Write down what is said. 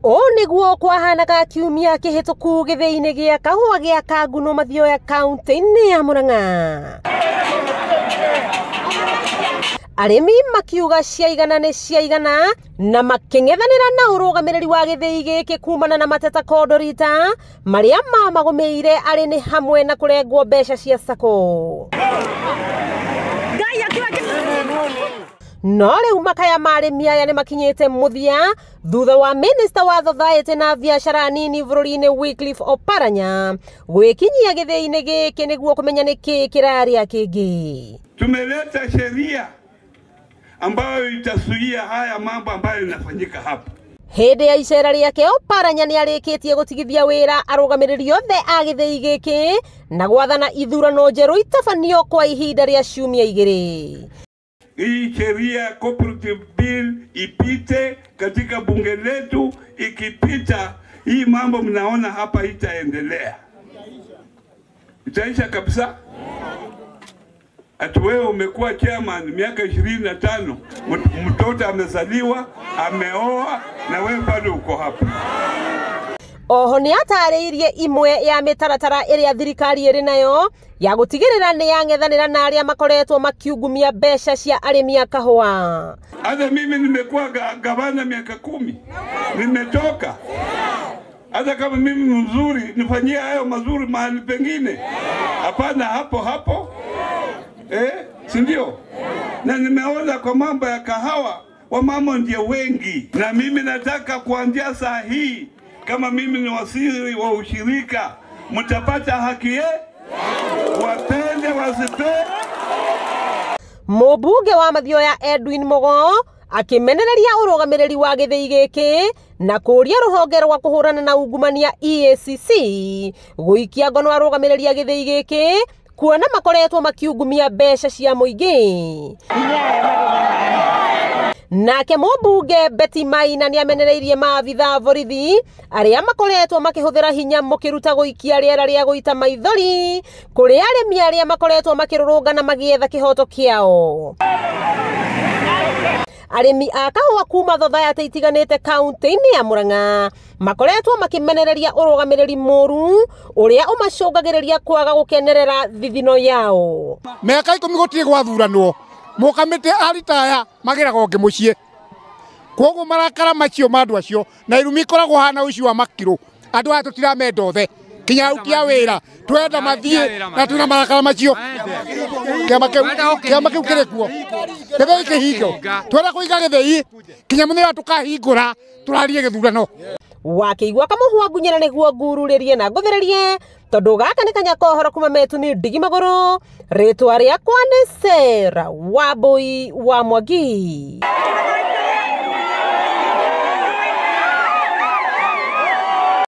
Ũũ nĩguo kwahanaga kiumia kĩhĩtũku gĩthĩi-inĩ gĩa kahũa gĩa Kanguno Mathioya kaunti-inĩ ya Murang'a. Arĩmi makiuga ciaigana nĩ ciaigana na makĩng'ethanĩra na ũrũgamĩrĩri wa gĩthĩi gĩkĩ kumana na mateta kondorita marĩa mamagũmĩire arĩ nĩ hamwe na kũrengwo mbeca cia sacco. No rĩu makaya ma arĩmi aya nĩ makinyĩte mũthia thutha wa minista wa Society na biacara nini bũrũri-inĩ Wycliffe Oparanya gwĩkinyia gĩthĩi-inĩ gĩkĩ nĩguo kũmenya nĩkĩ kĩrarĩa kĩngĩ. Tumeleta sheria ambayo itazuia haya mambo ambayo inafanyika hapa. Hĩndĩ ya icera rĩake Oparanya nĩ arĩkĩtie gũtigithia wĩra arũgamĩrĩri othe a gĩthĩi gĩkĩ na gwathana ithurano njerũ itabanio kwa ihinda rĩa ciumia igĩrĩ. Hii sheria cooperative bill ipite katika bunge letu. Ikipita hii mambo mnaona hapa itaendelea, itaisha kabisa. Ati wewe umekuwa chairman miaka 25, mtoto amezaliwa, ameoa na wewe bado uko hapa. Oho nĩ atarĩirie imwe ya mĩtaratara ĩrĩa thirikari ĩrĩ nayo ya gũtigĩrĩra nĩ yang'ethanĩra na arĩa makoretwo makiungumia mbeca cia arĩmi a kahũa. Hata mimi nimekuwa gavana miaka 10, nimetoka. Hata kama mimi mzuri nifanyie hayo mazuri mahali pengine, hapana hapo hapo, si ndio? Na nimeona kwa mambo ya kahawa wamama ndio wengi, na mimi nataka kuanzia saa hii kama mimi ni waziri wa ushirika, mtapata haki wapende wasipe. Mũmbunge wa Mathioya Edwin Mugo akĩmenereria ũrũgamĩrĩri wa gĩthĩi gĩkĩ na kũũria rũhonge rwa kũhũrana na ungumania EACC gũikia ngono arũgamĩrĩri a gĩthĩi gĩkĩ kuona makoretwo makiungumia mbeca cia mũingĩ. Nake mũmbunge Betty Maina nĩ amenereirie maabitha borithi arĩa makoretwo makĩhũthĩra hinya mũkĩruta gũikia rĩera rĩa gũita maithori kũrĩ arĩmi arĩa makoretwo makĩrũrũngana magĩetha kĩhoto kĩao. Arĩmi a kahũa kuma Society itiganĩte kaunti-inĩ ya Murang'a makoretwo makĩmenereria ũrũgamĩrĩri mũru ũrĩa ũmacũngagĩrĩria kwaga gũkenerera thithino yao. Mĩaka 10 gũtirĩ gwathuranwo mũkamĩte aritaya magĩraga ũngĩ mũciĩ, koguo marakara macio ma andũ acio na irumi ikoragwo hana ũici wa makiro. Andũ aya tũtiramenda othe kinya aruti a wĩra twenda mathiĩ na twĩna marakara macio. Kĩama kĩu kĩrĩ kuo gĩthĩi kĩhingo, twenda kũiga gĩthĩi kinya mũthenya tũkahingũra tũrarie gĩthurano. Wakĩigua kamũhwa ngunyĩra nĩguo ngururĩrie na ngũthĩrĩrie tondũ gaka nĩ kanya kohoro kuma metu nĩ ndigi magũrũ. Rĩtwa rĩakwa nĩ Sarah Wambui wa Mwangi.